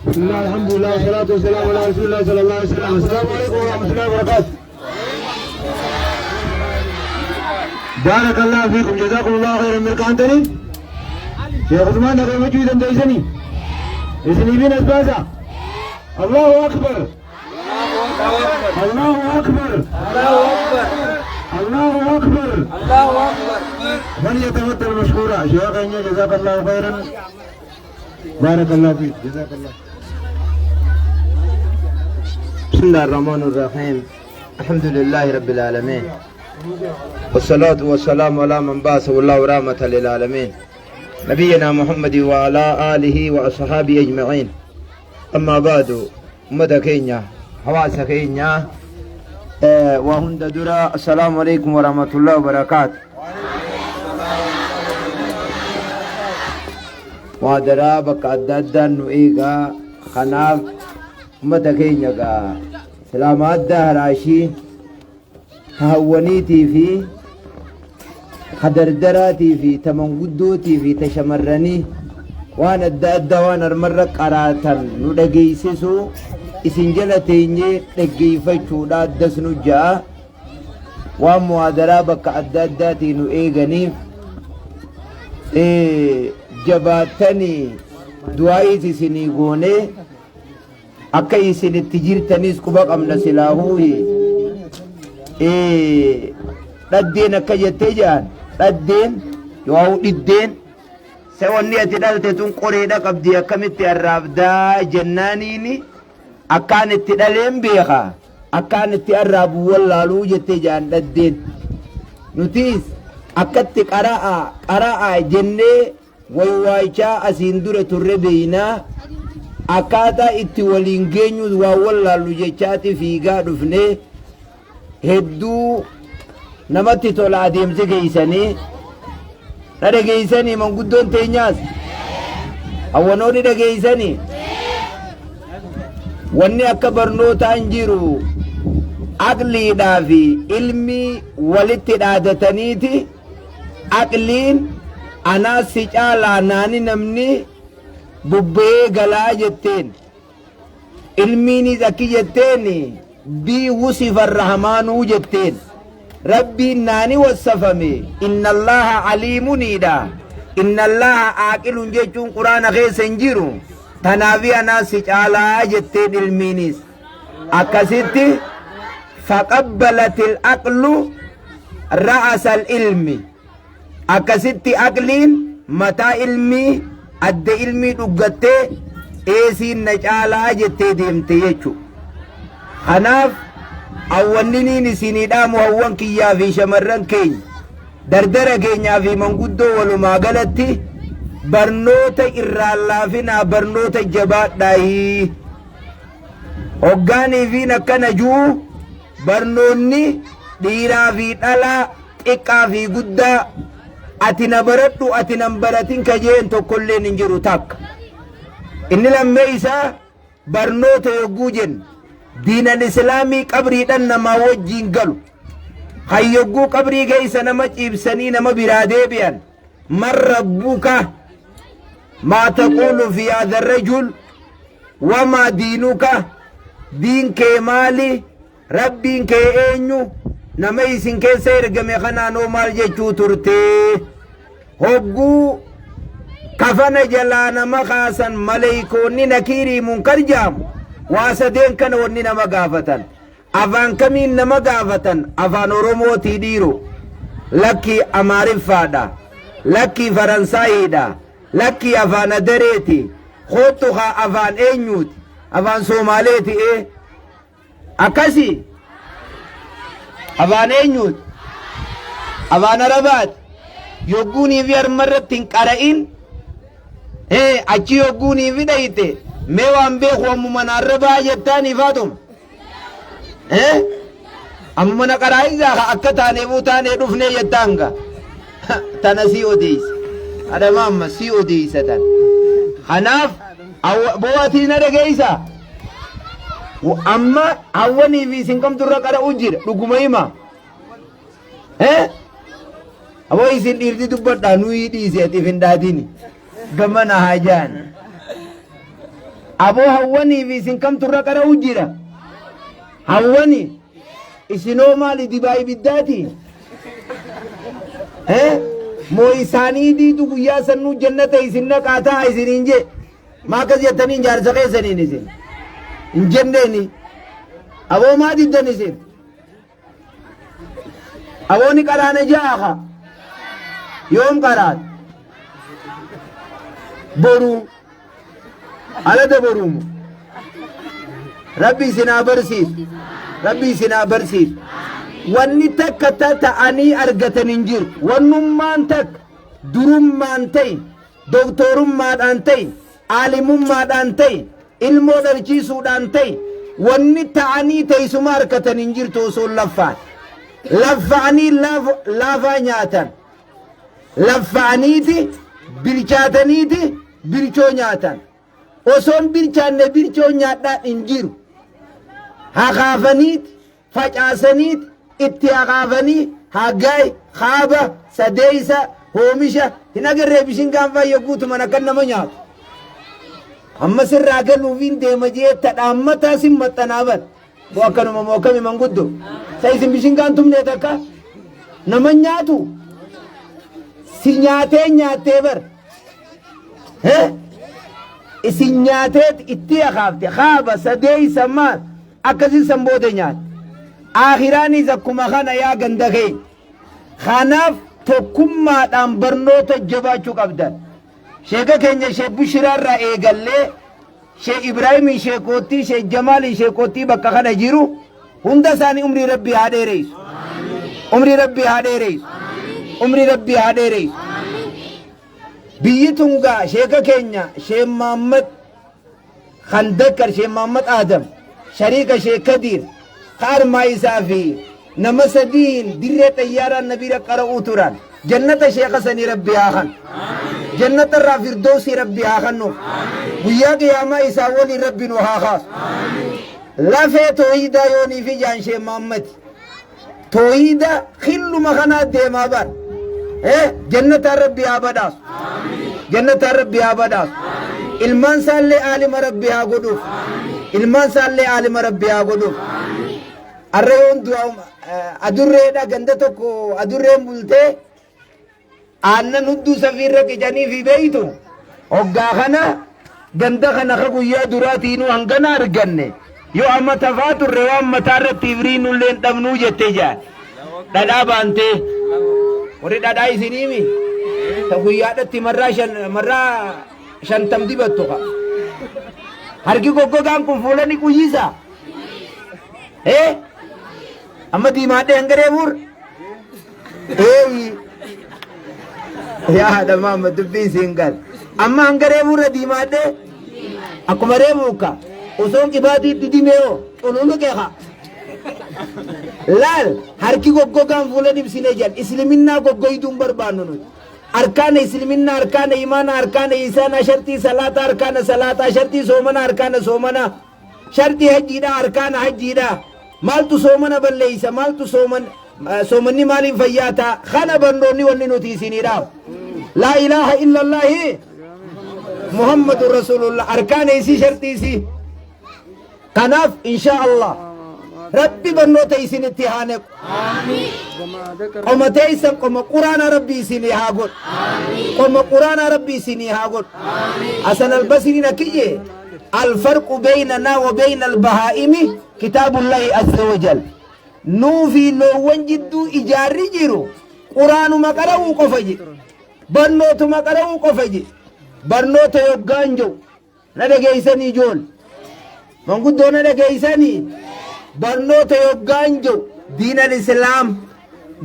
بسم الله الحمد لله والصلاة والسلام على رسول الله صلى الله عليه وسلم. السلام عليكم ورحمة الله وبركاته. بارك الله فيكم، جزاكم الله خيرا. Mirqaantanii Sheekh Usmaan dhageeffachuu dandeessanii isiniifin as baasa. الله أكبر، الله أكبر، الله أكبر. فليتفضل مشكورا شيخ. جزاك الله خيرا، بارك الله فيك، جزاك الله. بسم الله الرحمن الرحيم، الحمد لله رب العالمين، والصلاة والسلام على من بعثه الله رحمة للعالمين، نبينا محمد وعلى آله وأصحابه أجمعين، أما بعد. Ummata keenya، hawaasa keenya، waa hunda dura السلام عليكم ورحمة الله وبركاته. Muhaadaraa bakka adda addaan nu eegaa. Kanaaf ummata keenya gaa islaama addaa haraashii hawwaniitii fi hadardaraatii fi ta manguddootii fi ta shamarranii waan adda addaa waan armarra qaraatan nu dhageessisu isin jala teenyee dhaggeeffachuudha addas nu ja'a. Waan muhaadaraa bakka adda addaatii nu eeganiif jabaattanii du'aayiis isinii goonee akka isin itti jirtanis quba qabna. Silaahuuhi dhaddeen akka jettee jedhan, dhaddeen yoo dhiddeen se wanni ati dhalte tun qoreedha qabdi, akkamitti arraabdaa jennaaniini, akkaan itti dhaleen beeka, akkaan itti arraabu wallaaluu jettee jedhan dhaddeen. Nutis akkatti qara'a qara'a jennee waywaayichaa asiin dura turre beeynaa, akkaataa itti waliin geenyu waan wallaallu jechaati fiigaa dhufne. Hedduu namatti tola adeemsi geeysanii na dhageeysanii, manguddoon teenyaas hawwanoonni dhageeysanii. Wanni akka barnootaan jiru aqliidhaa fi ilmi walitti dhaadataniiti. Aqliin anaa si caalaa naani namni bubbee galaa jetteen, ilmiinis akki jetteen, bii wusifa rahmaanuu jetteen, Rabbiin naani wassafame. إن الله عليم niidha، إن الله عاقل jechuun Quraana keessa hin jiru. Tanaafi anaa si caalaa jetteen ilmiinis akkasitti. فقبلت العقل رأس العلم. Akkasitti aqliin mataa ilmii, adda ilmii dhuggattee eesiin na caalaa jettee deemte jechu. Kanaaf hawwanniniin isinii dhaamu, hawwan kiyyaa fi shamarran keenya, dardara keenyaa fi manguddoo, walumaa galatti barnoota irraan laafinaa, barnoota jabaadhaayii. Hoggaanii fi akkana juu barnoonni dhiiraa fi dhalaa, xiqqaa fi guddaa, ati na baradhu, ati nan baratin kajeen tokkolleen hin jiru takka. Inni lammee isaa barnoota yogguu jennu, diinal Islaamii qabriidhan namaa wajjiin galu, kan yogguu qabrii keessa nama ciibsanii nama biraa deebi'an, من ربك، ما تقول في هذا الرجل، وما دينك، diin kee maali, Rabbiin kee eenyu, nama isin keessa ergame kanaanoo maal jechuu turte, hogguu kafana jalaa nama kaasan maleeykoonni nakiirii munkar jaamu waa sadeen kana wanni nama gaafatan. Afaan kamiin nama gaafatan? Afaan Oromootii dhiiro? Lakkii, Amaariffaadha. Lakkii, Faransaayiidha. Lakkii, afaan Adareeti. Kootu haa afaan eenyuuti? Afaan Soomaaleeti. Ee, akkasi afaan eenyuuti? Afaan Arabaati. Yogguunii fi harmarratti hin qara'in ee achi yogguunii fi dhayite mee waan beeku ammuma naarrabaa jettaan ifaatuma ee ammuma na qaraa'isaa akka taaneefuu taanee dhufnee jettaan ga tana sii odeeyse. Adama amma si odeessatan. Kanaaf boo ati na dhageessa. Amma hawwanii fi isin kamtu irra qara'u jira dhuguma hima. Eh? Aboo isin dhiirti dubbadhaa nuyi dhiise ati hin dhaatini. Gamana haa jaan. Aboo hawwanii fi isin kamtu irra qara'u jira. Hawwani isinoo maali dibaa ibiddaati? Eh? Moo isaanii diitu guyyaa sannuu jannata isin naqaa ta'a isiniin jee. Maa akkas jettaniin jaarsa keessaniin isin? Hin jenneeni. Aboo maa diddan isin? Aboo ni qaraana ja'a ka. Yoom qaraat? Boruu. Alada boruumu. Rabbi isin haa barsiisu. Rabbi isin haa barsiisu. Wanni takka ta ta'anii argatan hin jiru. Wannummaan takka durummaan ta'e, doktorummaadhaan ta'e, aalimummaadhaan ta'e, ilmoo dhalchiisuudhaan ta'e, wanni ta'anii teessuma argatan hin jirtu osoo hin laffaan. Laffa'anii laafaa nyaatan. Laffa'aniiti bilchaataniiti bilchoo nyaatan. Osoon bilchaanne bilchoo nyaadhaa hin jiru. Hakaafaniiti facaasaniiti itti hakaafanii hagaay kaaba sadeeysa hoomisha hin agarree bishin gaanfaa yogguutuman akkan nama nyaatu. Amma sirraa galuufiin deema jee tadhaammataa sin maxxanaa bar. Moo akkanuma moo akkami manguddo? Sa isin bishingaan tumnee takka? Nama nyaatu? Si nyaatee nyaattee bar. He? Isin nyaateet itti akaafte kaaba sadeeysa maal akkasi san booda nyaatte. Aakhiraanis akkuma kana yaa ganda keenya. Kanaaf tokkummaadhaan barnoota jabaachuu qabdan. Sheeka keenya Sheek Bushiraarraa eegallee Sheekh Ibraahimiin Sheekoottii, Sheekh Jamaaliin Sheekoottii bakka kana jiru hunda isaanii umrii Rabbii haa dheereysu. Umrii Rabbii haa dheereysu. Umrii Rabbii haa dheereysu. Biyyi tun gaa sheeka keenya Sheekh Mahammad Khandakkar Sheekh Mahammad Adam shariika Sheekh Kadiir ka armaa isaa fi nama sadiin dirree xayyaaraan nabiira qara'uu turan. Jannata sheekha sanii Rabbi haa kan. Jannata irraa firdowsii Rabbi haa kannuuf. Guyyaa qiyaamaa isaa waliin Rabbi nu haa kaasu. Lafee toohiidaa yoonii fi jaan Sheekh Mahammad. Toohiida killuma kanaa deemaa bar. Eh jannataan Rabbi haa badhaasu. Jannataan Rabbi haa badhaasu. Ilmaan isaallee aalima Rabbi haa godhuuf. Ilmaan isaallee aalima Rabbi haa godhuuf. Arra yoon du'a adurreedha ganda tokko adurreen bultee aannan hudduu safiirra qicanii fi beeytu hoggaa kana ganda kana ka guyyaa duraatiinuu hangana arganne yoo amma tafaa turre waan mataa irratti ibriinullee hin dhabnuu jette jaan dhadhaa baantee warri dhadhaa isiniimi ta guyyaadhatti marraa shan marraa shantam dibattu ka harki goggogaan kun fuula ni quyyisa Eh? Amma diimaadhee hanga reefuur? Eeyi. Yaa haadha maama dubbiin siin gal. Amma hanga reefuurra diimaadhee? Akkuma reefuukka. Osoon qibaatii itti dibee hoo cululuqe haa. Laal harki goggogaan fuula dibsinee jedhan isliminnaa goggoyduun barbaannu nuti. Arkaana isliminnaa, arkaana imaanaa, arkaana isaanaa, shartii salaataa, arkaana salaataa, shartii soomanaa, arkaana soomanaa. Sharxii hajjiidhaa arkaana hajjiidhaa maaltu soomana balleeysa maaltu sooman soomanni maaliin fayyaa ta'a kana barnoonni wanni nuti isinii dhaabu laa ilaaha illallaahi muhammadu rasuulullah arkaana isii sharxii isii kanaaf inshaa allah rabbi barnoota isinitti haa nequ qoma teeysan qoma quraana rabbi isinii haa godhu qoma quraana rabbi isinii haa godhu hasan albasriin akki jee Alfarqu beynanaa wa beyna albahaa'imi kitaabullaahi azza wa jal. Nuu fi loowwan jidduu ijaarri jiru quraanuma qara'uu qofa jedhe. Barnootuma qara'uu qofa jedhe. Barnoota yoggaan jedhu na dhageessanii ijoole. Manguddoo na dhageessanii barnoota yoggaan jedhu diinal islaam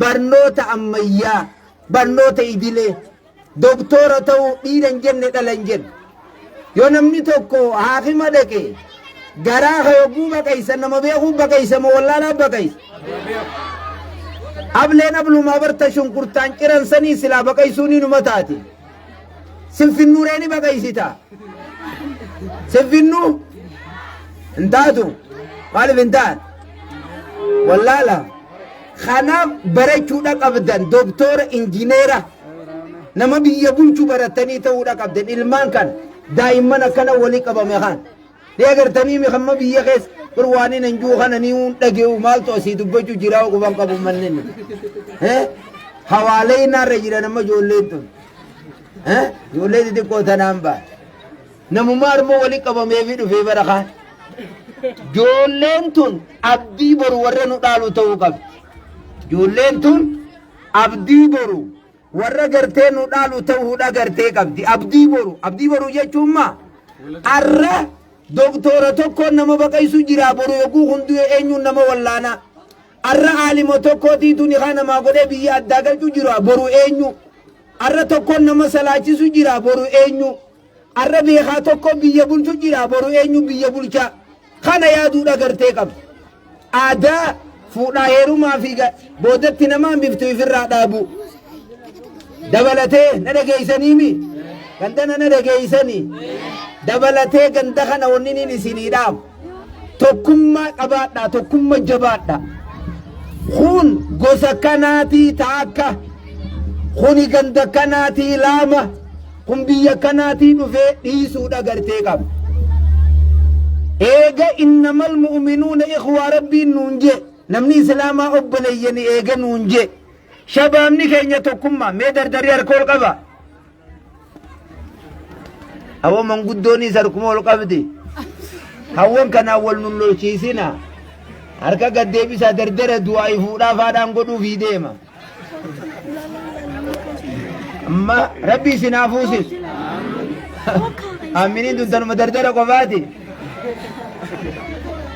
barnoota ammayyaa barnoota idilee Doktoora ta'uu dhiira hin jenne dhala hin jenne. Yoo namni tokko haakima dhaqe garaa ka yogguu baqaysa nama beekuu baqaysa moo wallaalaa baqaysa? Ableen ablumaa barta shunkurtaan ciran sanii silaa baqaysuun inuma taati. Sinfinnuuree ni baqaysita. Sinfinnuu hin taatu. Maaliif hin ta'an? Wallaala. Kanaaf barachuudha qabdan doktora, injineera, nama biyya bulchu barattanii ta'uudha qabdan. Ilmaan kan daa'imman akkana walii qabame kan. Ni agartanii mi hamma biyya keessa bir waan hin jiru kana ni hun dhage'u maaltu asii dubbachuu jira quban qabu manneen. Hawaalee naarra jira nama ijoolleen tun. Ijoollee xixiqqoo tanaan ba'a. Namummaa armoo walii qabameefii dhufee bara kaan. Ijoolleen tun abdii boru warra nu dhaalu ta'uu qabdi. Ijoolleen tun abdii boru warra gartee nu dhaalu ta'uudha gartee qabdi. Abdii boru. Abdii boru jechuun maa? Arra doktora tokkoon nama baqaysu jira, boru yogguu hunduu eenyuun nama wallaanaa? Arra aalima tokkootiitu ni kaa namaa godhee biyya addaa galchuu jira, boru eenyu? Arra tokkoon nama salaachisu jira, boru eenyu? Arra beekaa tokko biyya bulchu jira, boru eenyu biyya bulchaa? Kana yaaduudha gartee qabdi. Aadaa fuudhaa heerumaa fi boodatti nama hambiftu ifirraa dhaabu. Dabalatee na dhageessaniimi? Gandana na dhageessanii? Dabalatee ganda kana wanni inni isinii dhaabu. Tokkummaa qabaadhaa, tokkummaa jabaadhaa. Kun gosa kanaatii taakka. Kuni ganda kanaatii laama. Kun biyya kanaatii dhufee dhiisuudha gartee qaba. Eega innamal mu'minuuna ikhwaa rabbiin nuun jee, namni islaamaa obboleeyyani eega nuun jee, shabaabni keenya tokkummaa. Mee dardarri harka ol qaba. Hawwa manguddoonis harkuma ol qabdi. Hawwan kanaan wal nun lolchiisina. Harka gad deebisaa, dardara du'aa fuudhaa faadhaan godhuufii deema. Amma rabbi isin haa fuusisu. Aminiin tun tanuma dardara qofaati.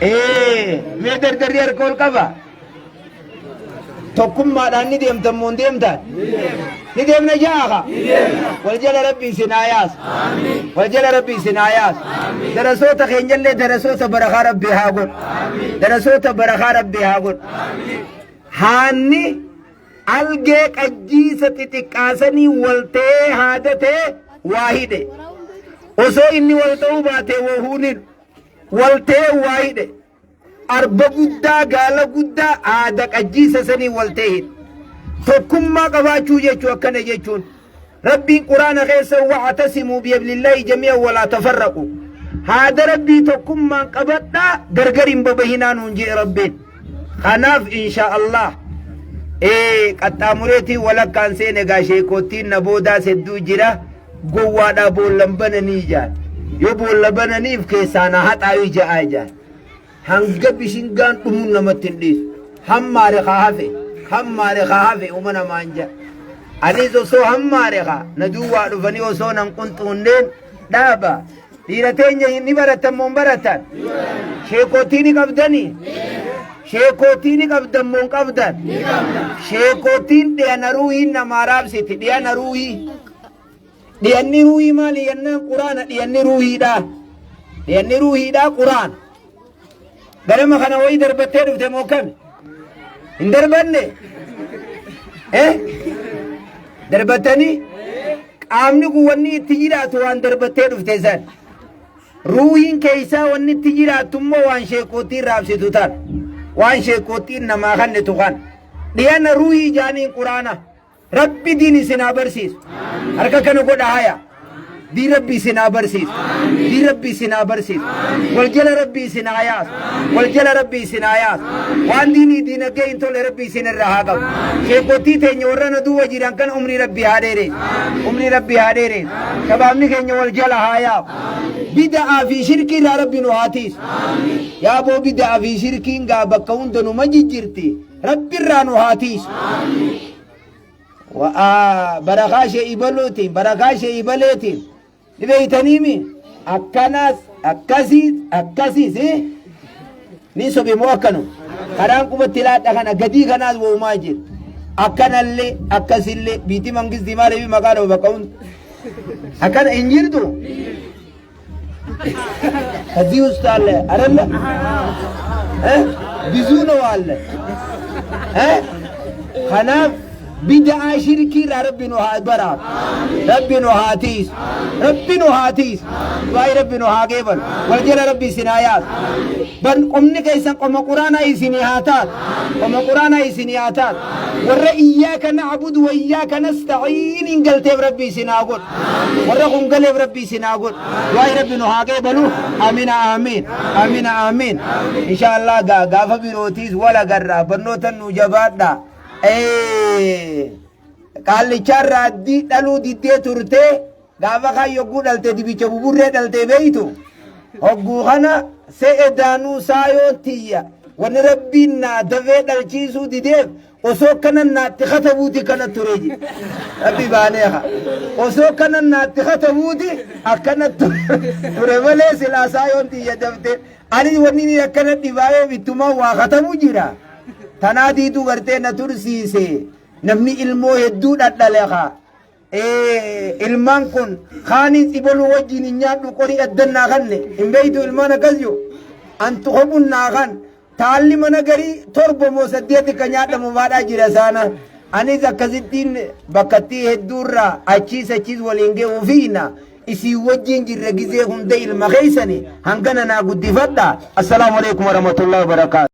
Ee, mee dardarri harka ol qaba. Tokkummaadhaan ni deemtan moo hin deemtan? Ni deemna ja'a. Wal jala rabbi isin haa yaasu. Wal jala rabbi isin haa yaasu. Darasoota keenyallee darasoota barakaa rabbi haa godhu. Darasoota barakaa rabbi haa godhu. Haanni algee qajjiisa xixiqqaasanii wal ta'ee haadatee waa hidhe. Osoo inni wal ta'uu baatee wahuunin wal ta'ee waa hidhe. Arba guddaa, gaala guddaa aada qajjiisa sanii wal ta'ee hidhe. Tokkummaa qabaachuu jechuu akkana jechuun. Rabbiin quraana keessa wa'tasimuu bihablillaahi jamii'an walaa tafarraqu. Haada rabbii tokkummaan qabadhaa, gargar hin babahinaa nuun jee rabbiin. Kanaaf insha Allah qaxxaamureetiin walakkaan seene gaa, sheekottiin na boodaas hedduu jira, gowwaadhaa boollan bananii jaan. Yoo boolla bananiif keessaa na haxaayu ja'aa jaan. Hanga bishingaan dhumuun namatti hin dhiisu. Hammaare kaa hafe, hammaare kaa hafe uma namaan ja'a. Anis osoo hammaare kaa na duwwaa dhufanii osoo nan qunxuunneen dhaaba. Dhiira teenya ni baratan moo hin baratan? Sheekootii ni qabdanii? Sheekootii ni qabdan moo hin qabdan? Sheekootiin dhiyana ruuhiin namaa raabsiti, dhiyana ruuhii. Dhiyanni ruuhii maali jennaan, quraana dhiyanni ruuhiidha. Dhiyanni ruuhiidha quraana. Ganama kana wayii darbattee dhufte moo kami? Hin darbanne? Eh? Darbattanii? Qaamni kun wanni itti jiraatu waan darbattee dhufte san. Ruuhiin keessaa wanni itti jiraattu immoo waan sheekootiin raabsitu tan. Waan sheekootiin namaa kennitu kan. Dhiyana ruuhii jaaniin quraana. Rabbi diin isin haa barsiisu. Harka kana godha haya. Diin rabbi isin haa barsiisu. Diin rabbi isin haa barsiisu. Wal jala rabbi isin haa yaasu. Wal jala rabbi isin haa yaasu. Waan diinii diinagdee hin tolle rabbi isin irraa haa qabu. Sheekotii teenya warra na duuba jiran kana umrii rabbi haa dheereessu. Umrii rabbi haa dheereessu. Shabaabni keenya wal jala haa yaa'u. Bida'aa fi shirkii irraa rabbi nu haa tiisu. Yaaboo, bida'aa fi shirkiin gaa bakka hunda numa jijjirti. Rabbi irraa nu haa tiisu. Barakaa ishee ibaluutiin, barakaa ishee ibaleetiin ni beeytaniimi, akkanaas akkasiis akkasiis ni sobe moo akkanuma karaan qubatti laadha kana gadii kanaas woomaa jira, akkanallee akkasillee biitii mangistii maaliif maqaa dhaba bakka hunda akkana hin jirtu. ከዚህ ውስጥ አለ አይደለ? ብዙ ነው አለ። Kanaaf Bida'aa shirkii irraa Rabbi nu haa baraaru. Rabbi nu haa tiisu. Rabbi nu haa tiisu. Du'aayi Rabbi nu haa qeebalu. Wal jala Rabbi isin haa yaasu. Ban qomni keessan qoma Quraanaa isinii haa taatu. Qoma Quraanaa isinii haa taatu. Warra iyyaaka na'budu wa iyyaaka nasta'iin galteef Rabbi isin haa godhu. Warra kun galeef Rabbi isin haa godhu. Du'aayi Rabbi nu haa qeebalu. Amina amiin. Amina amiin. Insha Allah gaa gaafa birootiis wal agarra. Barnoota nu jabaadha. Qaallichaan raaddii dhaluu diddee turtee gaafa kaan yogguu dhalte dibicha buburree dhaltee beeytu. Hogguu kana se'e daanuu saayoon tiyya wanni Rabbiin naa dafee dhalchiisuu dideef osoo kana naatti katabuuti kana ture je. Rabbi baanee haa. Osoo kana naatti katabuuti akkana ture malee silaa saayoon tiyya daftee. Ani wanni inni akkana dhibaa'eef ittumaan waa katabu jira. Tanaatiitu gartee na tursiise. Namni ilmoo hedduu dhadhale haa. Ilmaan kun kaanii xiboluu wajjin hin nyaadhu qorii addan naa kanne hin beeytu ilmaan akkas jiru. Antu kophuun naa kan taalli mana garii torba moo saddeeti ka nyaadhamu baadhaa jira saana. Anis akkasittiin bakkattii hedduurraa achiis achiis waliin ga'uu fiina. Isin wajjin jirra gizee hunda ilma keessani hangana naa guddifadha. Assalaamu alaikum warahmatullahi wabarakaatu.